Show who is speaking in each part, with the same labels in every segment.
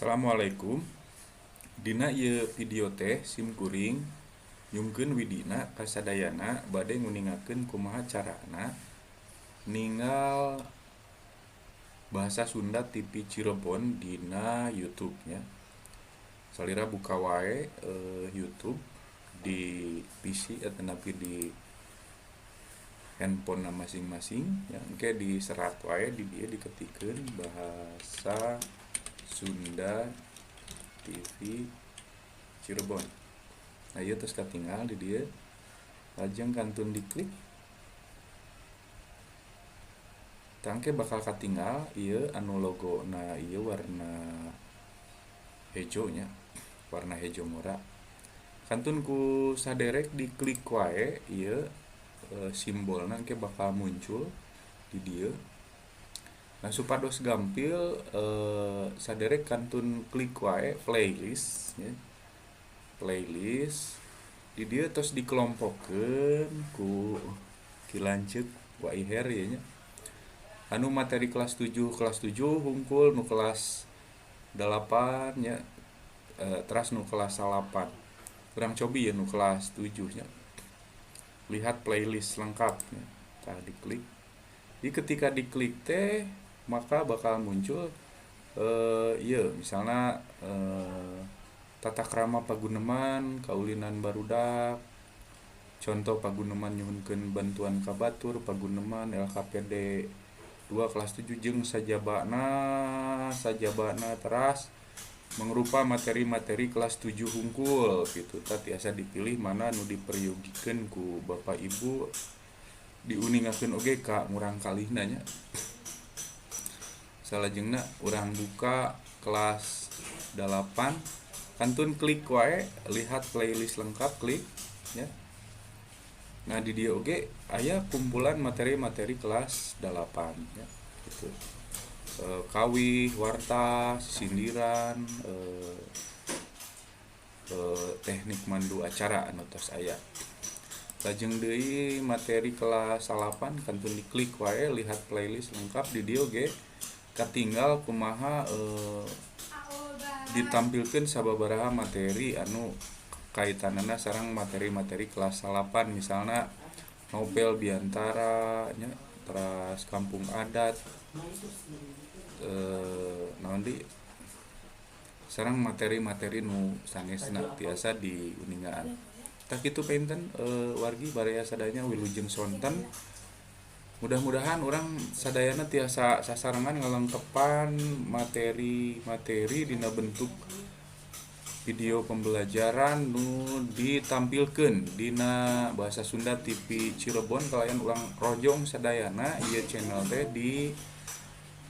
Speaker 1: Assalamualaikum. Dina ieu video teh sim kuring nyungkeun widina ka sadayana bade nguningakeun kumaha carana ninggal bahasa Sunda TV Cirebon dina YouTube nya. Salira buka wae YouTube di PC atanapi di handphone masing-masing ya, engke diserat wae di dieu diketikeun bahasa Sunda TV Cirebon. Nah, ieu tos katinggal di dieu. Lajeng kantun diklik. Tangke bakal katinggal ieu anu logo. Nah, ieu warna hejo nya, warna hejo mora. Kantun ku saderek diklik wae ieu simbolna engke bakal muncul di dieu. Nah, supados gampil saderek kantun klik wae playlist ya. Playlist di dieu tos dikelompokeun ku Ki Lanceuk Wa Iher ya nya. Anu materi kelas 7 hungkul, nu kelas 8 nya, teras nu kelas 8. Urang cobi ya nu kelas 7 nya. Lihat playlist lengkap nya. Tah diklik. Jadi ketika diklik teh maka bakal muncul ieu misalnya tata krama paguneman, kaulinan barudak, contoh paguneman nyuhunkeun bantuan ka batur, paguneman LKPD 2 kelas 7 jeung sajabana teras mangrupa materi-materi kelas 7 hungkul gitu. Tah tiasa dipilih mana nu diperyogikeun ku Bapak Ibu, diuningakeun oge ka murang kalihna nya. Salajengna urang buka kelas 8, kantun klik wae lihat playlist lengkap, klik ya. Nah, di dieu oge aya kumpulan materi-materi kelas 8 ya gitu. Kawih, warta, sindiran, teknik mandu acara anu tos aya. Lajeng deui materi kelas 8 kantun diklik wae lihat playlist lengkap, di dieu oge katinggal kumaha ditampilkeun sababaraha materi anu kaitanana sareng materi-materi kelas 8, misalna novel biantara nya, teras kampung adat, naon deui sareng materi-materi nu sanesna tiasa diuningaan. Tah kitu panginten wargi baraya sadayana wilujeng sonten. Mudah-mudahan urang sadayana tiasa sasarengan ngalengkepan materi-materi dina bentuk video pembelajaran nu ditampilkeun dina bahasa Sunda TV Cirebon kalayan urang rojong sadayana ieu channel teh di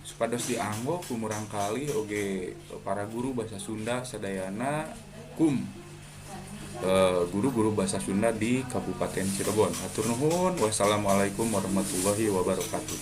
Speaker 1: supados dianggo ku murang kali oge para guru bahasa Sunda sadayana kum guru-guru bahasa Sunda di Kabupaten Cirebon. Hatur nuhun. Wassalamualaikum warahmatullahi wabarakatuh.